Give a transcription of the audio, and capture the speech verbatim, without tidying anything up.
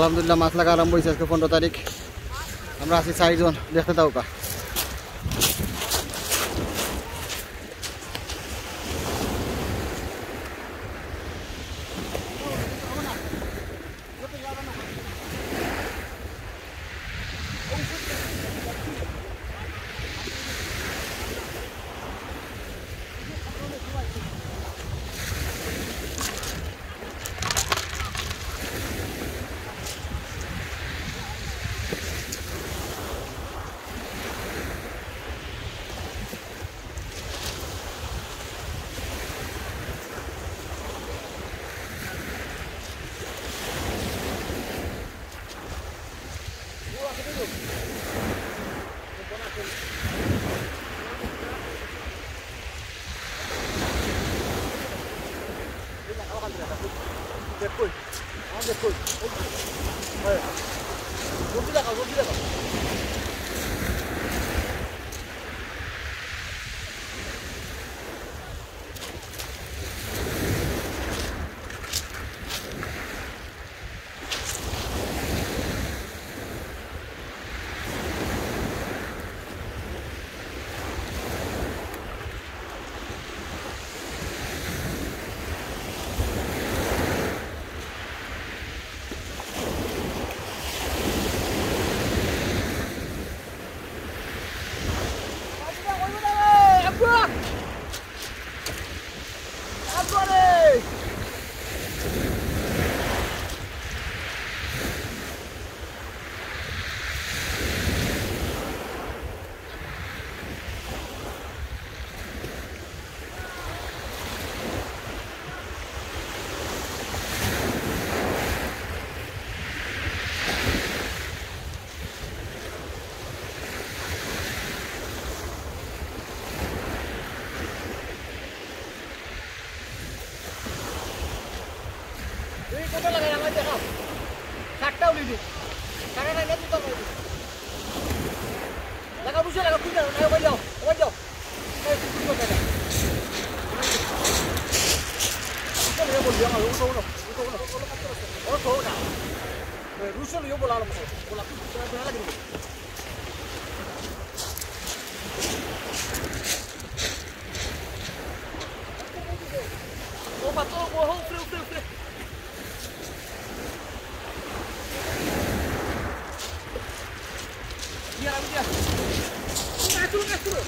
আলহামদুলিল্লাহ, মাছ লাগা আরম্ভ অইছে। আজকে পনেরো তারিখ, আমরা আছি চাইরজন, দেখতে থাকউক্কা। এই কত লাগাই আমার দেখাও। সাতটা উলি দি। সারা নাই না দুটো উলি দি। লাগা বুঝে লাগা, তুই যাও, না, ওই যাও, ওই যাও। এই তুই তুই কথা যা। উঠো রে বলবি, আমার উঠো, উঠো, উঠো, উঠো। ওরা তো না। রুশো লিও বলা আলো বসে। বলা তুই তোরা বেড়া লাগি। ও পাতো, ও হো, উপরে, উপরে, উপরে। ইয়া, ইয়া। না, চলো, না, চলো।